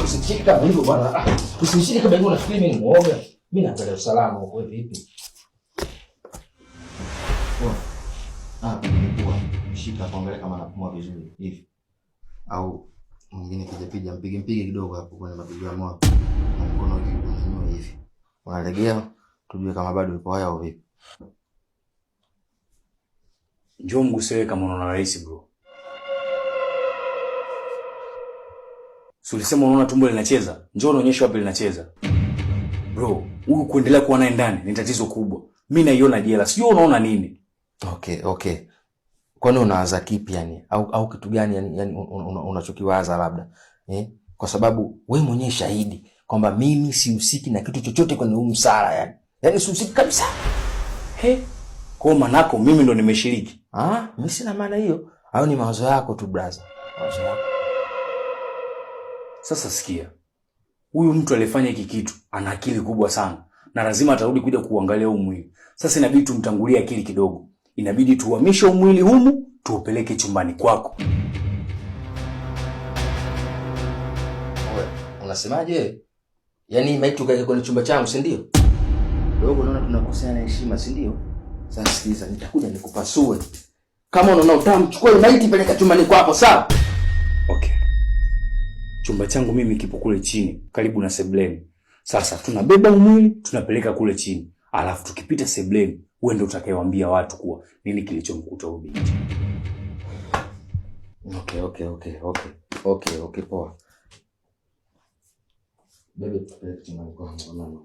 Usinishike kama hivyo bwana. Ah, usinishike kama hivyo, unafikiri mimi ni muoga? Mimi naangalia usalama huko vipi? Poa. Ah, poa. Shika hapo, angalia kama anapumua vizuri hivi. Au mwingine kija pija, mpige mpige kidogo hapo kwenye mapigo ya moyo. Na mkono hivi unanyanyua hivi. Unalegea tujue kama bado yupo hai au vipi. Njoo mguse kama unaona rahisi bro. Si ulisema unaona tumbo linacheza? Njoo unaonyesha wapi linacheza. Bro, huyu kuendelea kuwa naye ndani ni tatizo kubwa. Mimi naiona jela. Sijui unaona nini? Okay, okay. Kwani unawaza kipi yani? Au kitu gani yani unachokiwaza labda? Eh? Kwa sababu we mwenyewe shahidi kwamba mimi sihusiki na kitu chochote kwenye huu msala yani. Yaani sihusiki kabisa. He? Kwa manako mimi ndo nimeshiriki. Ah, mimi sina maana hiyo. Hayo ni mawazo yako tu brother. Mawazo yako. Sasa sikia. Huyu mtu aliyefanya hiki kitu ana akili kubwa sana na lazima atarudi kuja kuangalia huu mwili. Sasa inabidi tumtangulie akili kidogo. Inabidi tuhamishe huu mwili humu tuupeleke chumbani kwako. Oe, unasemaje? Yaani maiti ukaeke kwenye chumba changu, si ndio? Dogo, naona tunakoseana heshima, si ndio? Sasa sikiliza, nitakuja nikupasue. Kama unaona utamu, chukua maiti peleka chumbani kwako, sawa? Okay. Chumba changu mimi kipo kule chini karibu na sebleni. Sasa tunabeba mwili tunapeleka kule chini. Alafu tukipita sebleni, wewe ndio utakayewaambia watu kuwa nini kilichomkuta huyu binti. Okay, okay, okay, okay. Okay, okay, poa. Bebe, tupeleke chumbani kwangu mama.